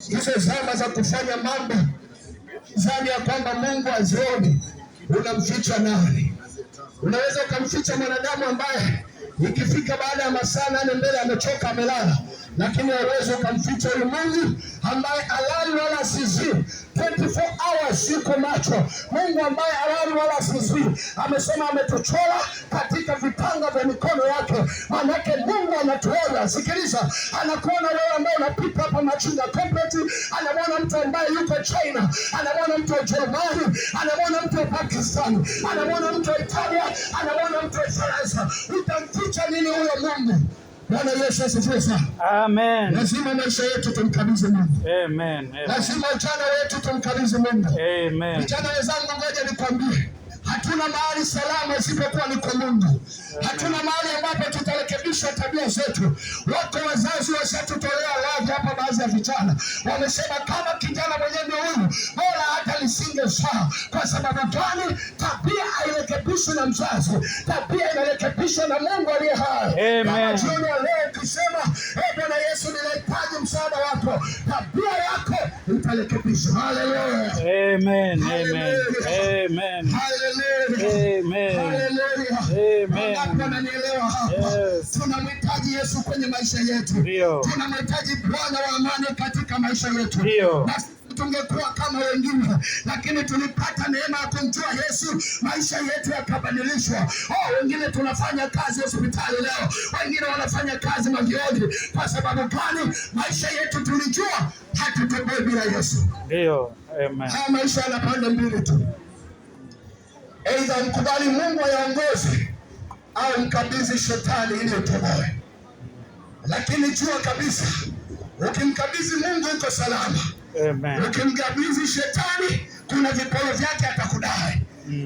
Hizo zama za kufanya mambo zani ya kwamba Mungu azioni, unamficha nani? Unaweza ukamficha mwanadamu ambaye ikifika baada ya masaa 8 mbele amechoka amelala, lakini hauwezi ukamficha huyu Mungu ambaye alali wala asizii, 24 hours yuko macho. Mungu ambaye alali wala asizii amesema ametuchora katika vitanga vya mikono yake. Manake Mungu anatuona. Sikiliza, anakuona wewe ambaye unapita hapa Machinga Complex, anamwona mtu ambaye yuko China, anamwona mtu wa Ujerumani, anamwona mtu wa Pakistan, anamwona mtu wa Italia, anamwona mtu wa Ufaransa. Utamficha nini huyo Mungu? Bwana Yesu asifiwe sana. Amen. Lazima maisha yetu tumkabidhi Mungu. Amen. Amen. Lazima ujana wetu tumkabidhi Mungu. Amen. Vijana wenzangu, ngoja nikwambie, hatuna mahali salama isipokuwa ni kwa Mungu. Hatuna mahali ambapo tutarekebisha tabia zetu. Wako wazazi washatutolea radhi hapa, baadhi ya vijana wamesema kama kijana mwenyewe ndio huyu, bora hata lisingefaa. Kwa sababu gani? Tabia hairekebishwi na mzazi, tabia inarekebishwa na Mungu aliye hai. Amen. Kama jioni ya leo ukisema, eh, Bwana Yesu, ninahitaji msaada wako, tabia yako itarekebishwa. Haleluya. Amen. Amen. Amen. Haleluya. Amen. Haleluya. Amen. Wangapi wananielewa hapa? Yes. Tunamhitaji Yesu kwenye maisha yetu. Ndio. Tunamhitaji Bwana wa amani katika maisha yetu. Ndio. Na sisi tungekuwa kama wengine, lakini tulipata neema ya kumjua Yesu, maisha yetu yakabadilishwa. Oh, wengine tunafanya kazi hospitali leo, wengine wanafanya kazi mavioni. Kwa sababu gani? Maisha yetu tulijua hatutoboi bila Yesu. Ndio. Amen. Haya maisha yana pande mbili tu, aidha mkubali Mungu ayaongoze au mkabidhi shetani ili utoboe. Lakini jua kabisa, ukimkabidhi Mungu uko salama. Amen. Ukimkabidhi shetani, kuna viporo vyake atakudai.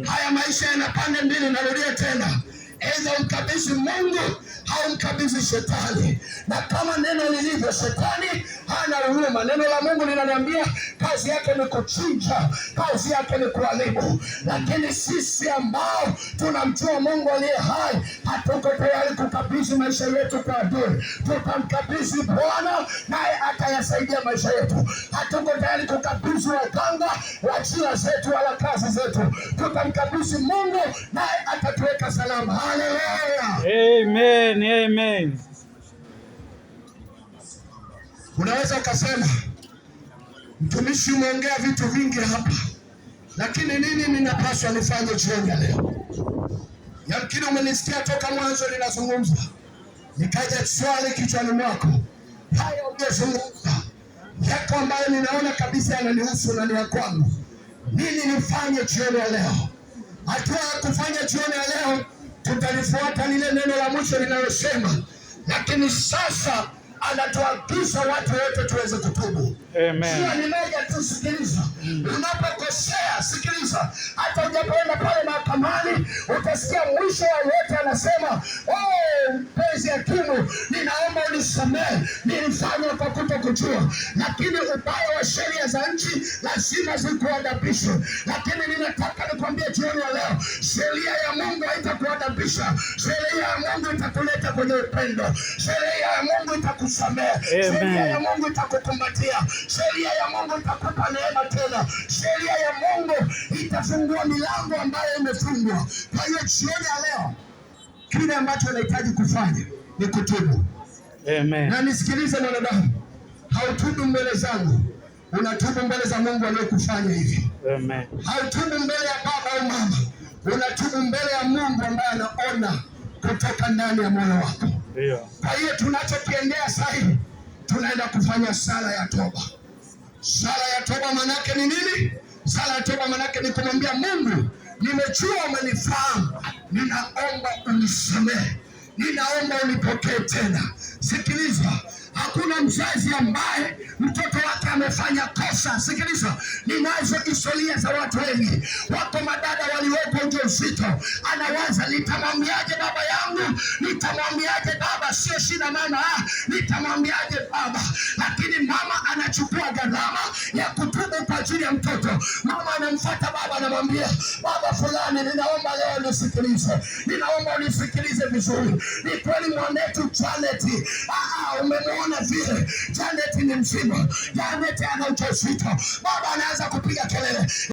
Haya maisha yana pande mbili, narudia tena, aidha umkabidhi Mungu au mkabidhi shetani. Na kama neno lilivyo, shetani hana huruma. Neno la Mungu linaniambia kazi yake ni kuchinja, kazi yake ni kuharibu. Lakini sisi ambao tunamjua Mungu aliye hai, hatuko tayari kukabidhi maisha yetu kwa adui. Tutamkabidhi Bwana naye atayasaidia maisha yetu. Hatuko tayari kukabidhi waganga wa njia zetu wala kazi zetu. Tutamkabidhi Mungu naye atatuweka salama. Haleluya! Amen. Amen. Unaweza ukasema mtumishi, umeongea vitu vingi hapa, lakini nini ninapaswa nifanye jioni ya leo? Yamkini umenisikia toka mwanzo ninazungumza, nikaja swali kichwani mwako, haya uliyozungumza yako ambayo ninaona kabisa yananihusu na ni ya kwangu, nini nifanye jioni ya leo? Hatua ya kufanya jioni ya leo, tutalifuata lile neno la mwisho linalosema, lakini sasa anatuagiza watu wote tuweze kutubu. Amen. Njia ni moja tu, sikiliza. Unapokosea, sikiliza. Hata ujapoenda pale mahakamani, utasikia mwisho wa yote anasema, oh, mpenzi hakimu, ninaomba unisamehe, nilifanya kwa kutokujua. Lakini ubaya wa sheria za nchi lazima zikuadabishe. Lakini ninataka nikwambie jioni ya leo, sheria ya Mungu haitakuadabisha. Sheria ya Mungu itakuleta kwenye upendo. Sheria ya Mungu itakusamehe. Sheria ya Mungu itakukumbatia. Sheria ya Mungu itakupa neema tena. Sheria ya Mungu itafungua milango ambayo imefungwa. Kwa hiyo jioni ya leo, kile ambacho unahitaji kufanya ni kutubu. Amen. Na nisikilize mwanadamu, hautubu mbele zangu, unatubu mbele za Mungu aliyekufanya hivi. Amen. Hautubu mbele ya baba au mama, unatubu mbele ya Mungu ambaye anaona kutoka ndani ya moyo wako. Ndio. Kwa hiyo tunachokiendea sasa hivi, tunaenda kufanya sala ya toba. Sala ya toba manake ni nini? Sala ya toba manake ni kumwambia Mungu, nimejua umenifahamu, ninaomba unisamehe, ninaomba unipokee tena. Sikiliza, hakuna mzazi ambaye mtoto wake amefanya kosa. Sikiliza, ninazo historia za watu wengi. Wako madada waliwepo ujauzito, anawaza nitamwambiaje baba yangu, nitamwambiaje baba? Sio shida mama, nitamwambiaje baba? Lakini mama anachukua gharama ya kutubu kwa ajili ya mtoto. Mama anamfuata baba na Anamwambia baba fulani, ninaomba leo nisikilize, ninaomba unisikilize vizuri. Ni kweli mwanetu Janet, umemwona vile Janet ni mzima, Janet ana ujauzito. Baba anaanza kupiga kelele.